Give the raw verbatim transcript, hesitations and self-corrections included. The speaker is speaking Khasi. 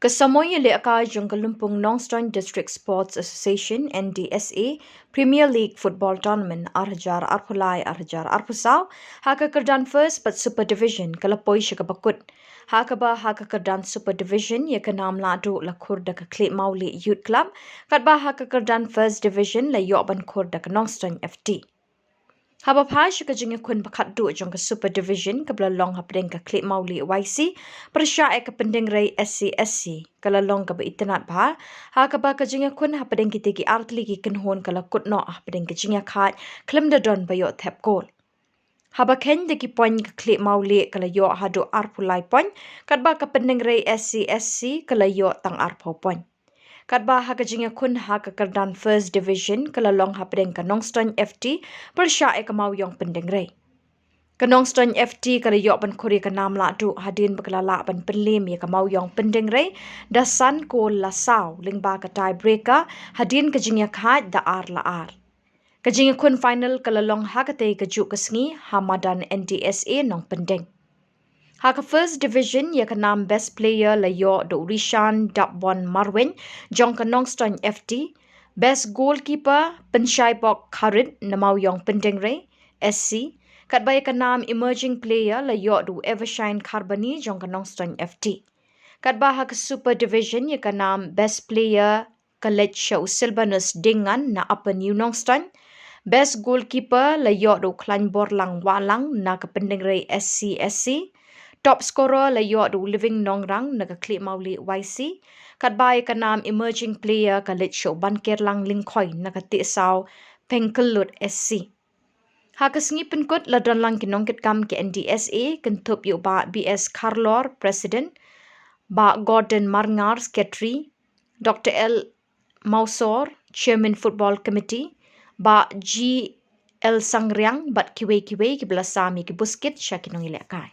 Ka samoi ïalehkai jong ka lympung Nongstoiñ District Sports Association, N D S A, Premier League Football Tournament ar hajar arphew lai ar hajar arphew saw, ha ka kyrdan First bad Super Division ka la poi sha kaba kut. Ha kaba ha ka kyrdan Super Division ïa ka nam lahduh la khur da ka Khlieh Mawlieh Youth Club, katba ha ka kyrdan First Division la ïoh ban khur da ka Nongstoiñ F T. Haba phai sha ka jingïakhun ba khatduh jong ka Super Division kaba la long hapdeng ka Khlieh Mawlieh Y C pyrshah ïa ka Pyndengrei S C S C, ka la long kaba itynnad bha, ha kaba ka jingïakhun hapdeng kitei ki artylli ki kynhun ka la kut noh hapdeng ka jingïakhaid khlem da don ba ïoh thep kol. Haba kheiñ da ki point ka Khlieh Mawlieh ka la ïoh haduh arphew lai point, katba ka Pyndengrei S C S C ka la ïoh tang arphew point. Katba ha ka jingïakhun ha ka kyrdan First Division ka la long hapdeng ka Nongstoiñ F T pyrshah ïa ka Mawïong Pyndengrei. Ka Nongstoiñ F T ka la ïoh ban khur ïa ka nam lahduh hadien ba ka la lah ban pynliem ïa ka Mawïong Pyndengrei da san kol la saw lyngba ka tie breaker hadien ka jingïakhaid da ar la ar. Ka jingïakhun final ka la long ha katei ka juh ka sngi ha madan N D S A Nongpyndeng. Ha ka First Division ïa ka nam Best Player la ïoh da u Rishan Dapbon Marwein jong ka Nongstoiñ F T, Best Goalkeeper Pynshaibok Kharit na Mawïong Pyndengrei S C, katba ïa ka nam Emerging Player la ïoh da u Evershine Kharbani jong ka Nongstoiñ F T. Katba ha ka Super Division ïa ka nam Best Player ka leit sha u Silbanus Diengngan na Upper New Nongstoiñ. Best Goalkeeper la ïoh da u Khlaiñborlang Wahlang na ka Pyndengrei S C S C. Top Scorer la ïoh da u Living Nongrang na ka Khlieh Mawlieh Y C. Katba ïa ka nam Emerging Player ka leit sha u Bankerlang Lyngkhoi na ka Tiehsaw Pengkyllut S C. Ha ka sngi pynkut la don lang ki nongkitkam ki N D S A, kynthup ïa u Bah B S Kharlor, President, Bah Gordon Marngar, Secretary, Doctor L Mawsor, Chairman Football Committee, Bah G L Sangriang bad kiwei kiwei kiba la sam ïa ki buskit sha ki nongïalehkai.